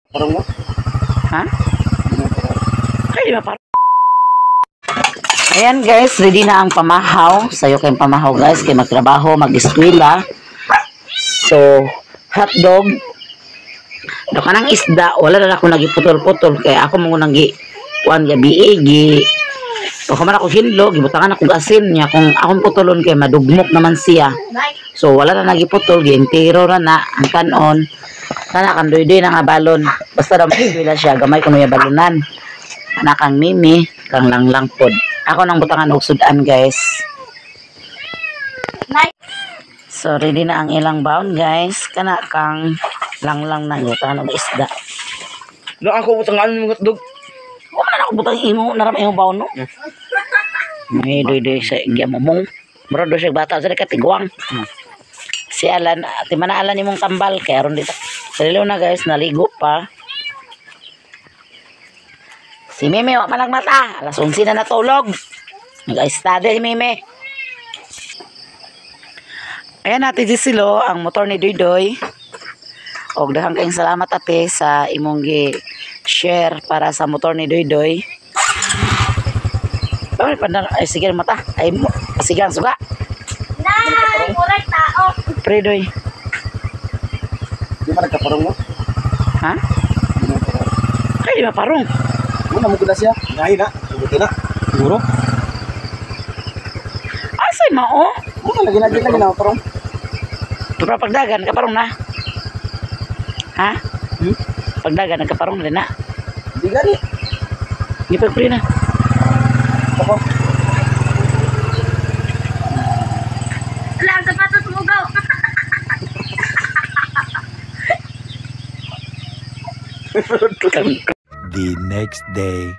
Parang mo? Ha? Ay, di ba parang? Ayan guys, ready na ang pamahaw. Sayo kayong pamahaw guys, kay magtrabaho, mag-eskwela. So, hotdog. Do kanang isda, wala na ako nagiputol-putol kay ako mo nang gi kuan gabi gi. Pagka man ako hinlo, gibutangan ako asin niya kung akong putulon kay madugmok naman siya. So wala na nagiputol, gientero ra na ang kanon. Kana kang doy-doy na nga balon. Basta daw mag-eskwela siya, gamay kuno ya balonan. Anak kang Mimi, kang Langlang pod. Ako nang butangan og sudan guys. So ready na ang ilang baon guys. Kana kang Langlang na gibutangan og isda. No ako butangan mo hotdog. Wala na ako butang imo, naram imo baon no. May doy-doy sa igya mo mong. Murag do siya bata sa katigwang. Si Alan, ati mana Alan imong tambal kay aron dito. Sarilo na guys, naligo pa. Si Mimi wa pa nagmata, alas 11 na natulog. Nag-study si Mimi. Ayan ate Gisilo, ang motor ni Doydoy. Og daghang kayong salamat ate sa imong gi-share para sa motor ni Doydoy. Ay, pandar, ay sige mata. Ay sige ang suga. Nay, murag tao. Pre Doy. Di ba nagkaparong mo? Ha? Ay, di ba parong? Wala mo gud siya. Ngayon na, subuti na. Siguro. Asay mao? Wala lagi na lagi na parong. Pero pagdagan kaparong na. Ha? Hmm? Pagdagan nagkaparong na. Di gani. Di pa pre na. Ako. Wala ang sapatos mo gaw. The next day.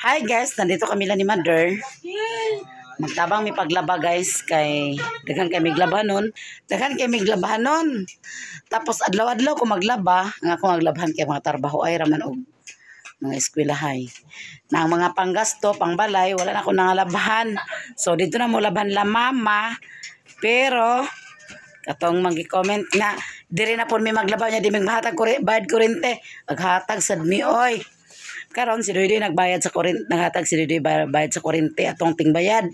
Hi guys, nandito kami lang ni Mother. Magtabang mi paglaba guys kay daghan kay miglabanon, daghan kay miglabanon. Tapos adlaw-adlaw ko maglaba, nga ako maglabhan kay mga trabaho ay raman og mga eskwelahay. Na ang mga panggasto, pangbalay, wala na ako nangalabhan. So dito na mo labhan la mama. Pero katong magi-comment na diri na pud mi maglaba niya di maghatag bayad kurente, maghatag sad mi oy. Karon si Doydoy nagbayad sa kurente, naghatag si Doydoy bayad sa kurente atong tingbayad.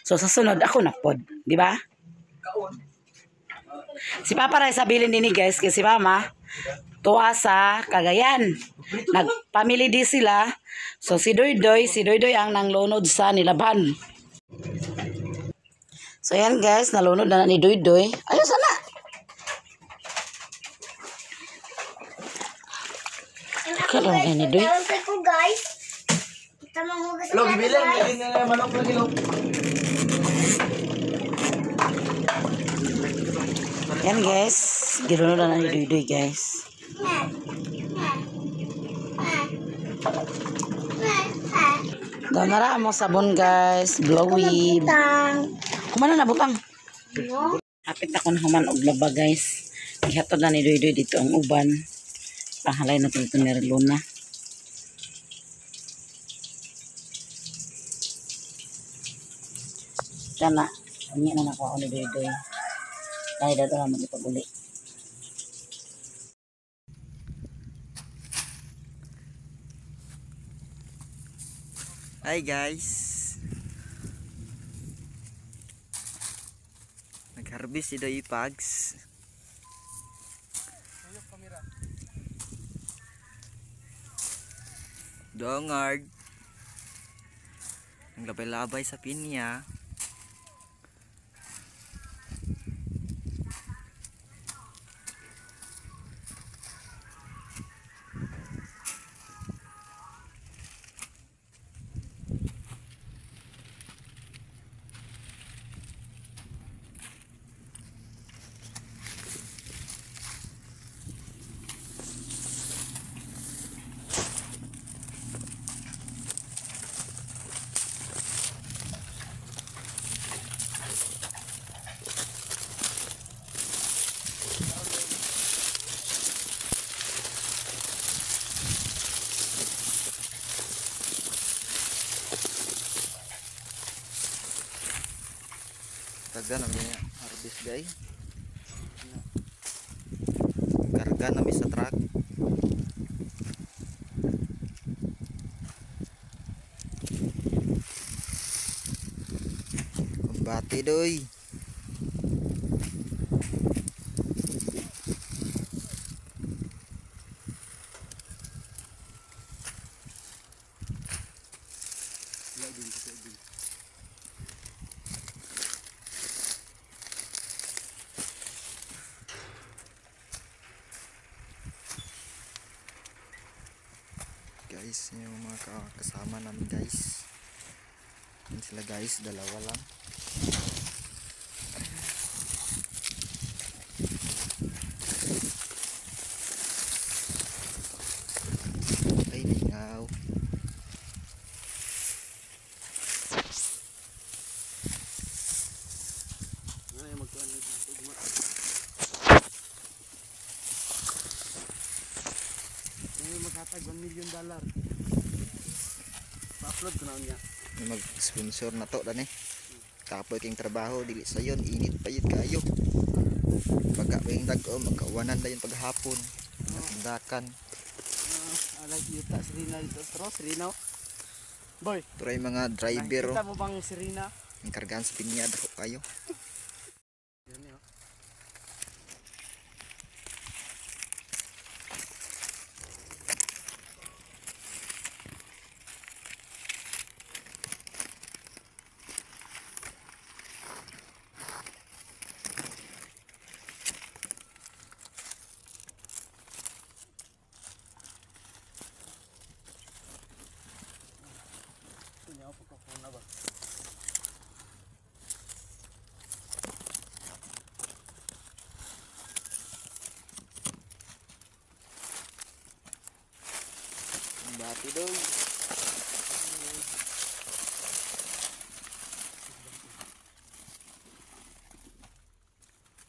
So sa sunod ako na pod, di ba? Si Papa ra sa bilin dinhi guys kay si Mama tuwa sa Cagayan. Nagpamili di sila. So si Doydoy ang nanglunod sa nilaban. So ayan guys, nalunod na ni Doydoy. Ayos na. Kalong ni Doy. Ko guys. Tamang hugas. Lo gibilin lagi na manok lagi lo. Ayan guys, gilunod na ni Doydoy guys. Daw nara mo sabon guys, blowy. Kumana na butang. Hapit ako na human og laba guys. Gihatod na ni Doydoy dito ang uban. Panghalay na dito ni Luna. Kana, unya na nako ako ni Doydoy. Dahil dato naman ipag-uli. Hi guys. Nag-harvest si Doy Pags. Dongard. Naglabay-labay sa pinya. Karga namin harvest guys. Karga namin sa truck. Bati doy. Guys, yung mga kasama namin guys. Yan sila guys, dalawa lang. Ay, lingaw. Maghatag $1 million. Pa-upload ko na niya. Mag-sponsor na to dani. Kapoy king trabaho dili sayon, init pa yun kayo. Pagka yung dag-o, magkawanan dayon paghapon. Natindakan. I like yuta Serena dito. Pero Serena. Boy, Pero yung mga driver nakita mo bang Serena? ang kargahan sa pinya dako kayo. Yan oh. Bati doy.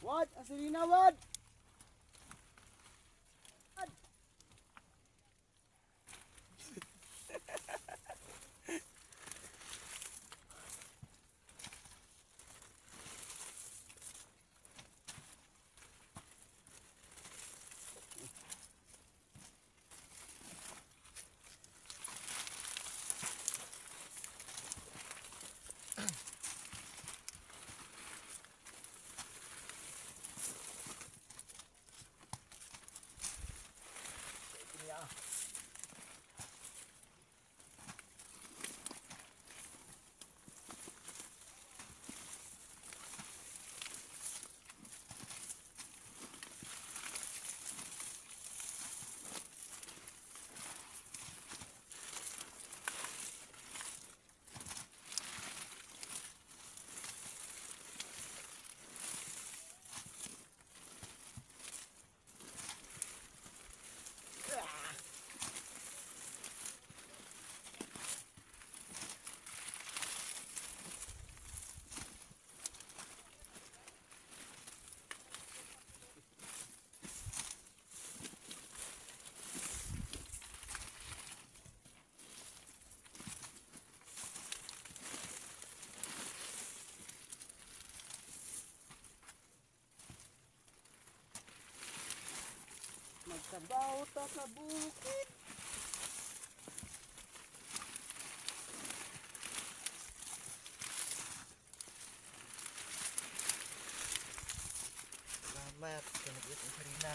What? Aselina, what? Magsabaw ta sa bukid. Salamat. Kanagit ang Serena.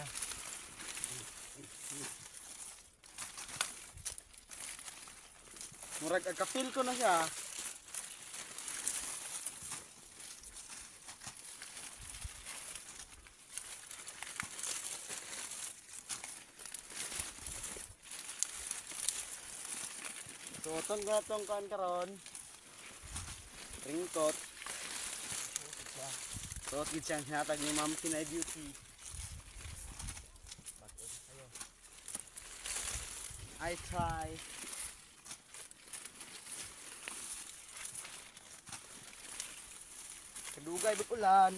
Murag agkapil ko na siya. Suoton ko na tong kuan karon. Ringkot. Suot gid siyang hinatag ni Ma'am Tinay Beauty. I try. Kadugay ba't ulan?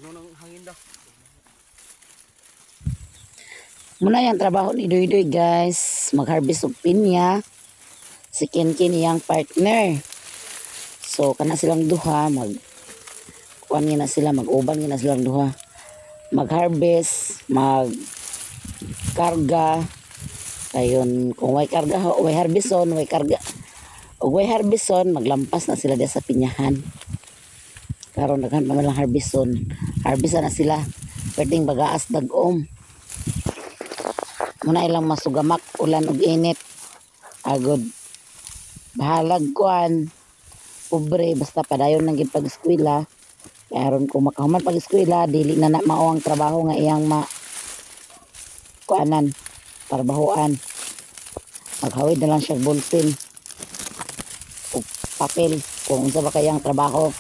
Ano nang hangin daw? Muna yung trabaho ni Doy Doy guys. Mag-harvest og pinya. Si Ken Ken iyang partner. So kana silang duha mag kuan na sila, mag-uban na silang duha. Mag-harvest, mag karga. Kayon kung way karga, way harbison, way karga. Og way harbison, maglampas na sila diya sa pinyahan. Karon daghan pa man lang harbison. Harbison na sila. Pwedeng bagaas dag-om. Muna ilang masugamak ulan og init. Agod bahalag kuan. Pobre basta padayon nang gid pag-eskwela. Kaya aron kung makahuman pag-eskwela, dili na na mao ang trabaho nga iyang ma kuanan, trabahoan. Maghawid na lang siya ballpen o papel kung unsa ba kayang trabaho.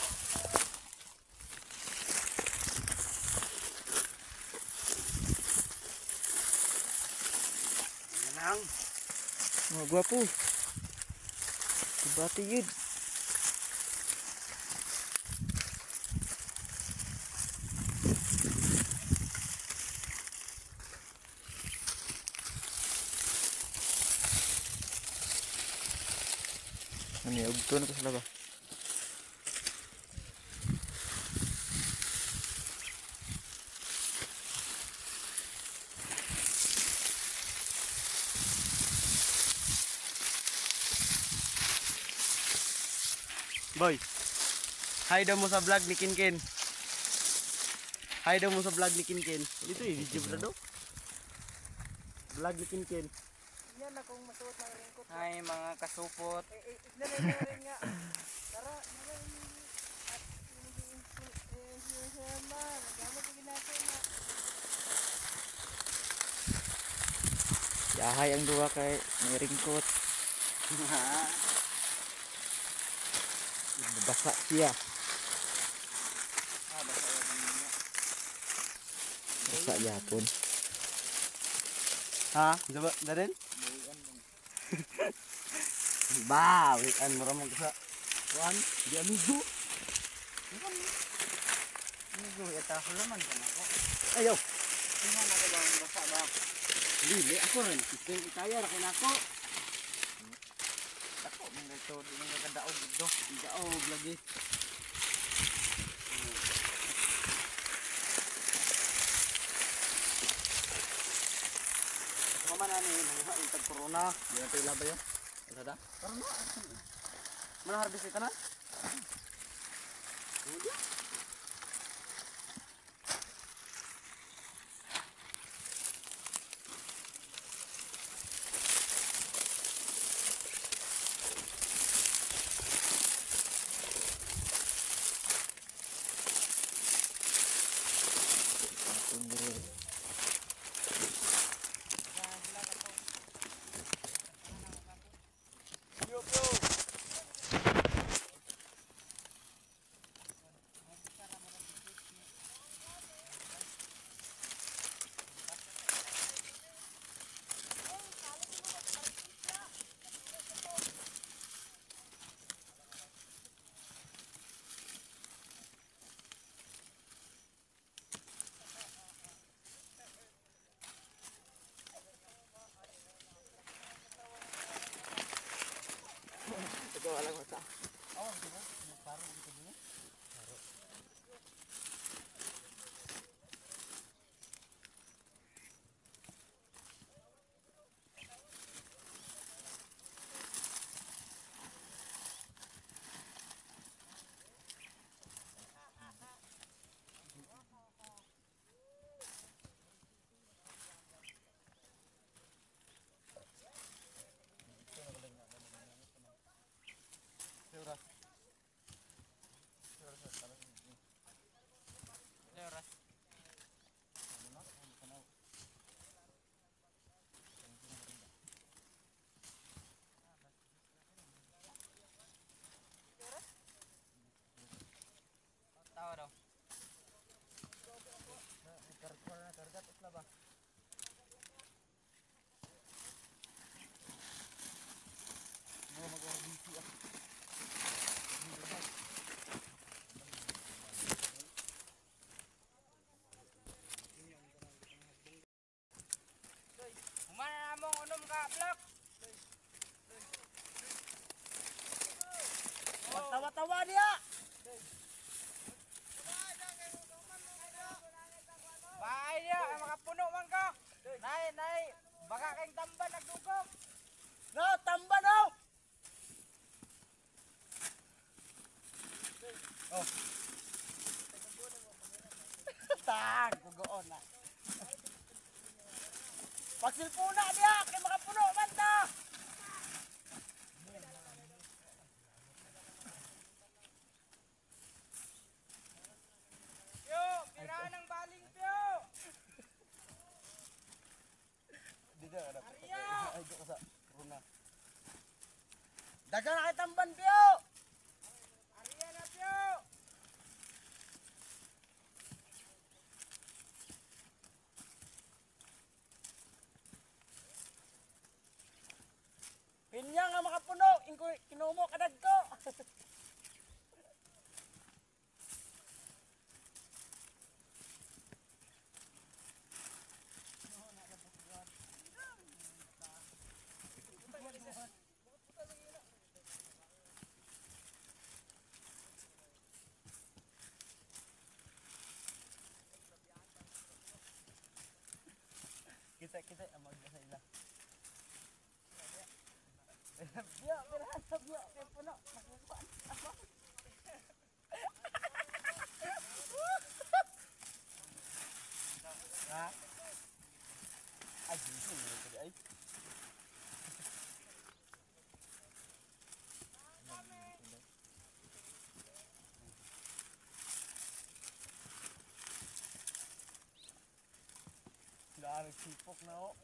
Mga gwapo. Kubati yun. Ano yung ugto na to sila ba? Boy. Hi daw mo sa vlog ni Kinkin. Hi daw mo sa vlog ni Kinkin. Dito eh, video ba daw? Vlog ni Kinkin. Hi mga kasupot. Yahay ang duwa kay may ringkot. Basa siya. Basa yapon. Ha? Diba, Darren? Ba, wian mo ramon sa kuan, di amigo. Amigo, ita hulaman ka na ako. Ayaw. Tingnan na ko ba ang basa ba? Dili ako rin. Kiteng itaya ra ko nako. Ako, man ito, di man kadaog dito. Daog lagi. Ako man ani manguha yung tag corona. Di na tayo labay yun. Ito da? Karon na. Mana harvest ito na? Tag, gugoon na. Pagsilpuna diya, kay makapuno man ta. Pio, pirahan ng baling, Pio. Dito ka. Ay, ko sa runa. Dagan na kay tamban, Pio. Ariya na, Pio. Pinya nga makapuno, ingko kinumo kadag ko. Kita ang magda sa ila. Biyo, birahan sa biyo, kay puno. Ha? Ay, jinsin mo ay. Dari sipok na oh.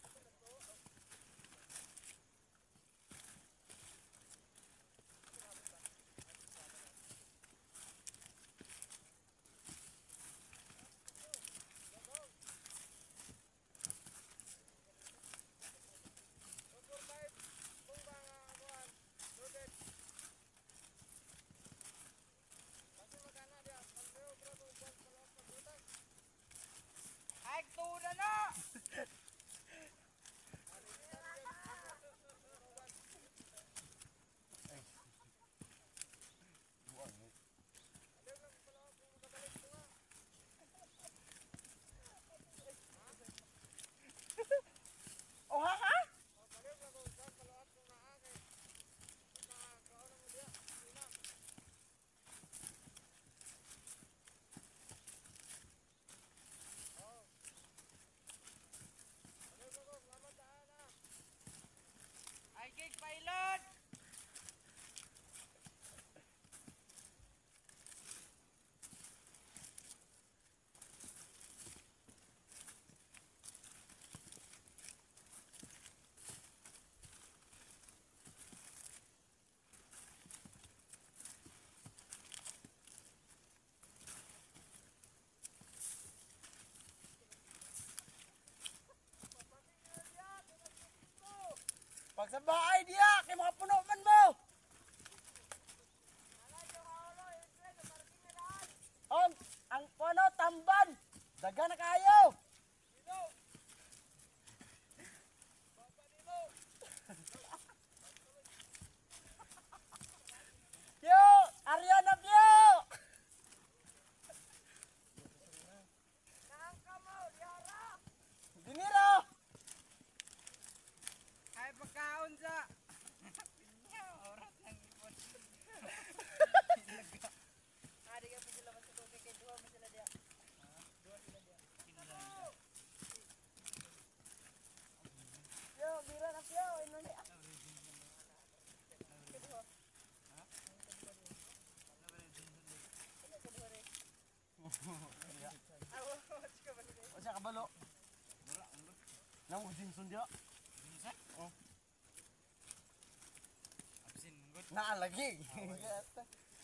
Ay, tuda na. Oh, ha ha? Ay, gig pilot. Pagsabaay diya, kay makapuno man mo. Ang puno tamban. Daga na kayo. Yo, Ariana Pio. Diniro. Ay, pagkaon sa. Oras ng ipon. Ari ka pa sila mas kay duha man sila diya. Duha sila diya. Yo, bira na Pio, ino ni. O siya kabalo. Nang Jinson dia. Jinson? Oh. Absin, good. Naa lagi.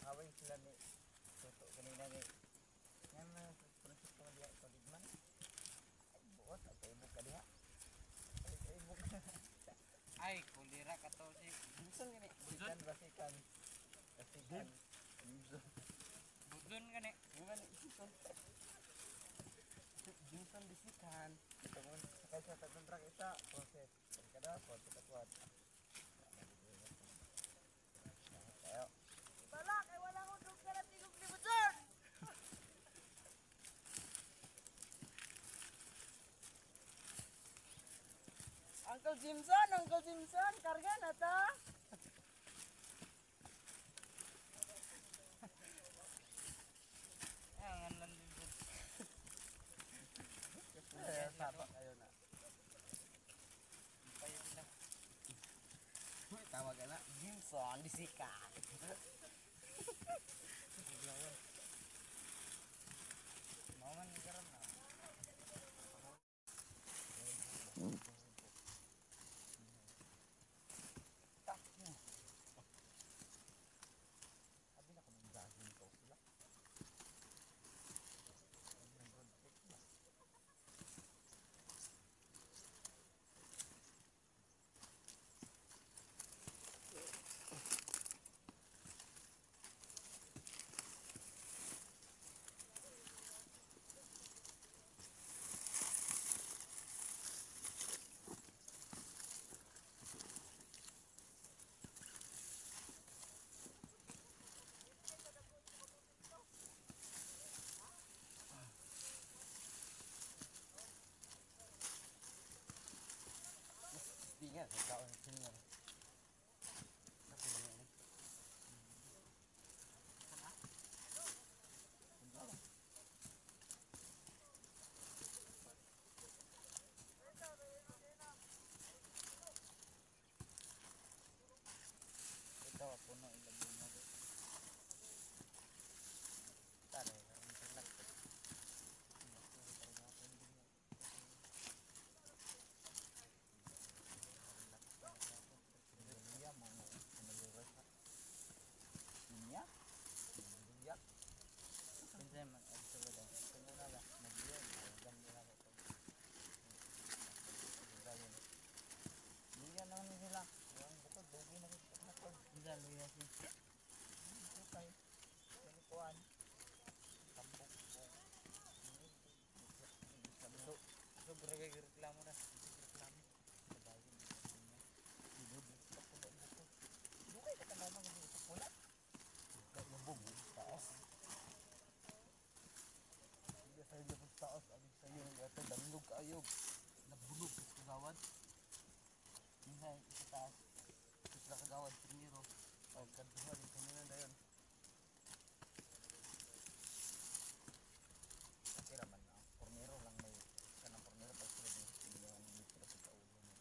Away sila ni Toto kanina ni. Yan na Francisco diha Soligman. Ay buot ay kaibog ka diha. Ay kaibog. Ay, kulira ka to si Jinson gani. Sikan basikan. Basikan. Budon ka ni. Gani Jinson. Jinson bisikan. Tungod sakay sa tagong truck isa proses. Kada proses katuan. Tayo. Bala kay wala ko dug ka tigog ni Budon. Uncle Jimson, Uncle Jimson, karga na ta. Ay, ang anlan din. Luzon, disikat. Di nga, kaon senior. Ito, puno ilagay mo. Tara, karon sila. Reklamo na. Reklamo. Taas, abig sa'yo, ito, damlog kayo. Nabulog sa kagawad. Minsan, isa taas. Isa kagawad, primero. O, kaduha, din kanina na yun. Kira man ang pornero lang may kanang pornero pag sila din yung dito sa kaulo mo.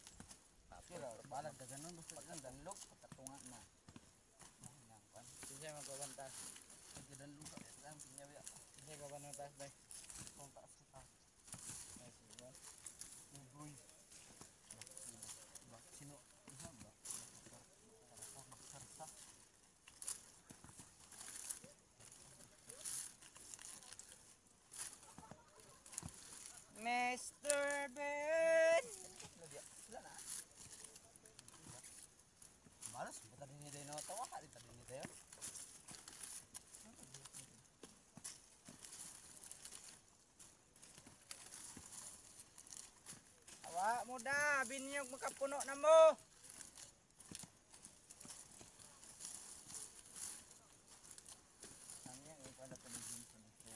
Kira, balag ka ganun, basta Pag danlog, pagkatunga na. Mahinang kan. Siya magbabantas. Pagkadanlog ka, ang pinyawi. Siya magbabantas bay. Kung taas ka taas. Ay, sige. Ugoy. Sino? Isa ba? Maksarsa. Mr. Ben! Malas, buta din niya tayo tawa ka, dito din niya tayo. Awa mo da, binyog makapuno na mo. Ang yan ikuan na to ni Jimson ito.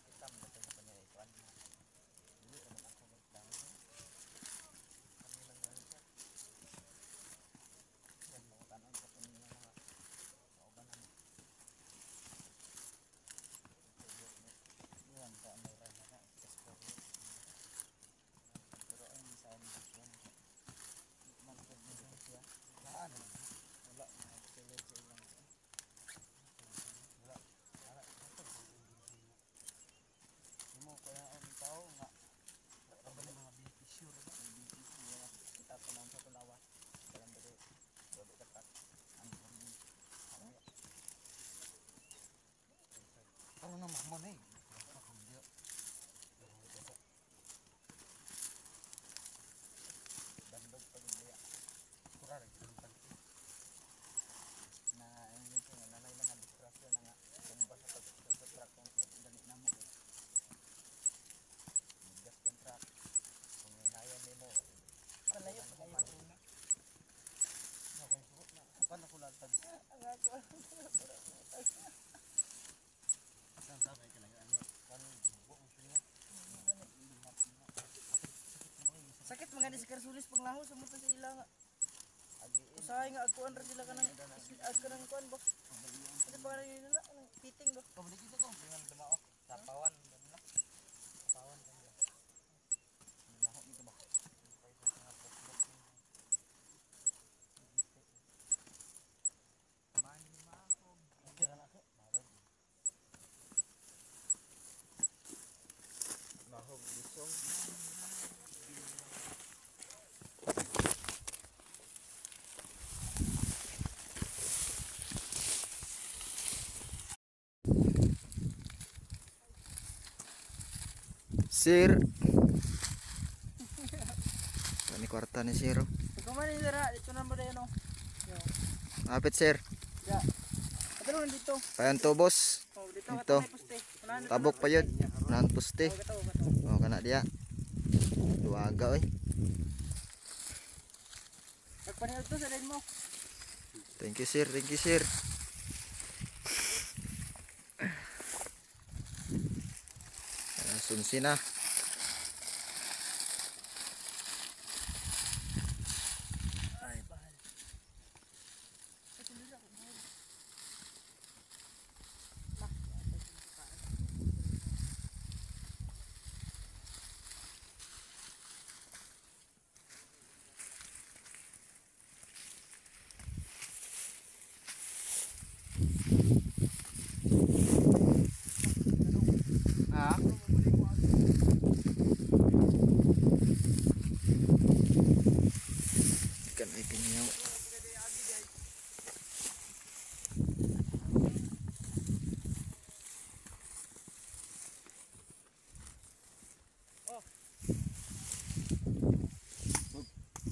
Kita mo na to na niya ikuan. Dili ra man ako magplano. Kami lang gani siya. Yan mo tanon sa kunin nga mga kauban na. Yan ta may ra na ka pero ay sa amin siya. Man ko siya. Saan? Wala na sulod sa ilang. Wala. Wala. Mo kaya ang tao nga. Wala mga benepisyo ra ba? BTC wala kita pa lang sa Tulawa. Kalang dito. Wala dapat. Ang borneo. Ano na mahman eh. Dandog pag hindi. Kura ra gyud ang tangki. Na ang yun nga nanay lang ang disgrasya na nga tumba sa pag sa truck kung dali na mo eh. Gas ng truck. Kung hinayan nimo. Palayo, palayo. Okay, suot na. Paano ko latag? Ang ako. Saan sa kay kalayo ano? Paano buo mo siya? Sakit mga ni si Karsulis panglaho sa muta sa ila nga. Usahay nga agkuan ra sila kanang ag kanang kuan ba. Ano pa kanang nila kanang piting ba. Pabalik ko. Di man dumao. Tapawan, ganun lang. Tapawan, ganun lang. Maho nito ba? Sir. Kani kwarta ni sir. Oh. Pagkumanin sir, dito na ba tayo no? Apit sir. Ya. Katulong nandito. Payan to boss. Oh, dito Dito. kato poste. Unahan dito. Tabok pa yun. Unahan poste. Oh, kato, kato. Oh, kana diya. Duwaga oy. Pagpaniod to sa line mo. Thank you sir, thank you sir. Sunsi na. Ay, bahal. Ha? Ikan ay pinyaw.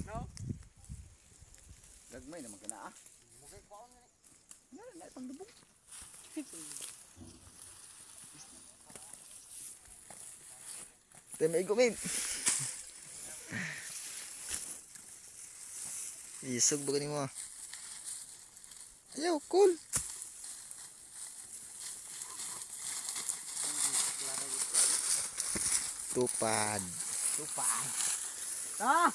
No? Gagmay naman kana ah. Nga na pang lubog. Tayo may gumim. Isog ba ganin mo ah? Ayaw, cool. Tupad. Tupad. Ta!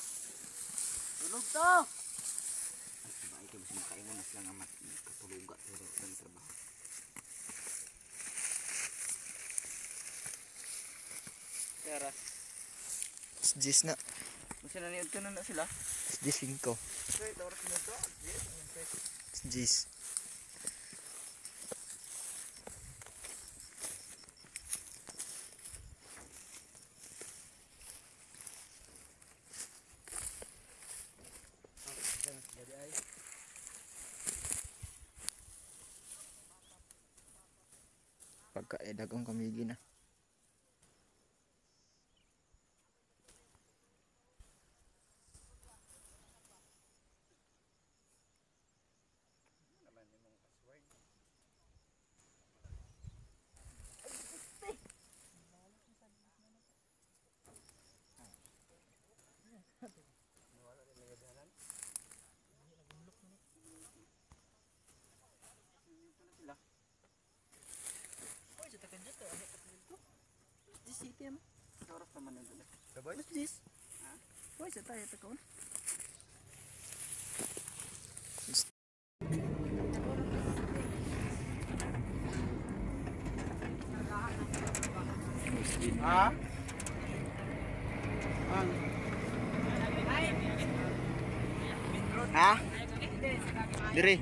Tulog to! Ay, kay mas makaingon na sila nga katuluga pero ang trabaho. Tara. Jis na. Mas naniod ka na na sila. Jis 5. Kay oras na to. Jis. Pagkaedagong kamigi na. Uy, sa takan dito. Ano ka dito? This city mo. Oras naman na dala. What's this? Uy, sa tayo takon. Ha? Ha? Dire.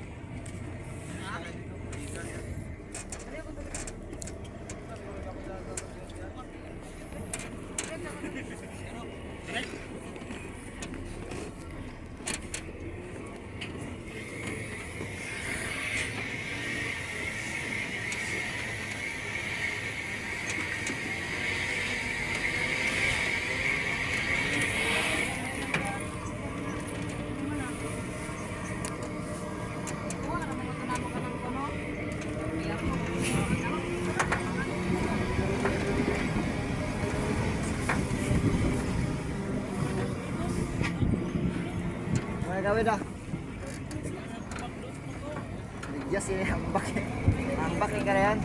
Mga gawin dah. Bigyan si ambak. Ambak ni karayan.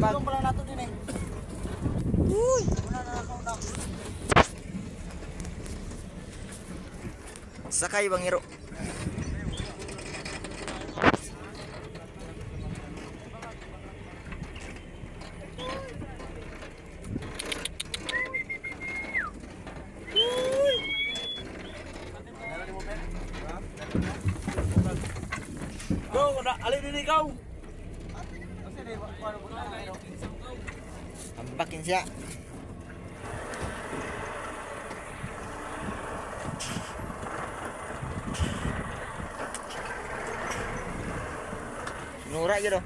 Tambag. Pala nato din eh. Uy! Wala na ako na. Sakay bangiro. Go, na alin din ikaw. Ambakin siya. Nura yun oh.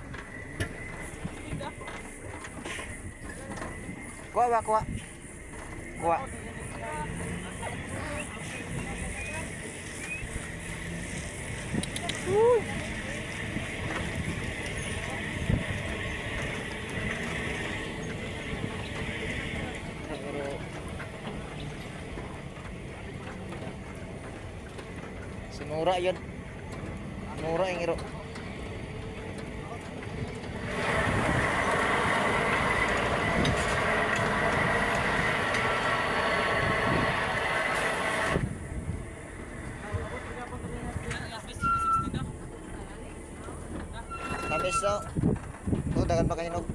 Kuha ba, kuha. Kuha. Pero Sinura yun. Nura yung iro. Tamis daw. Ito, dagan pa kahinog.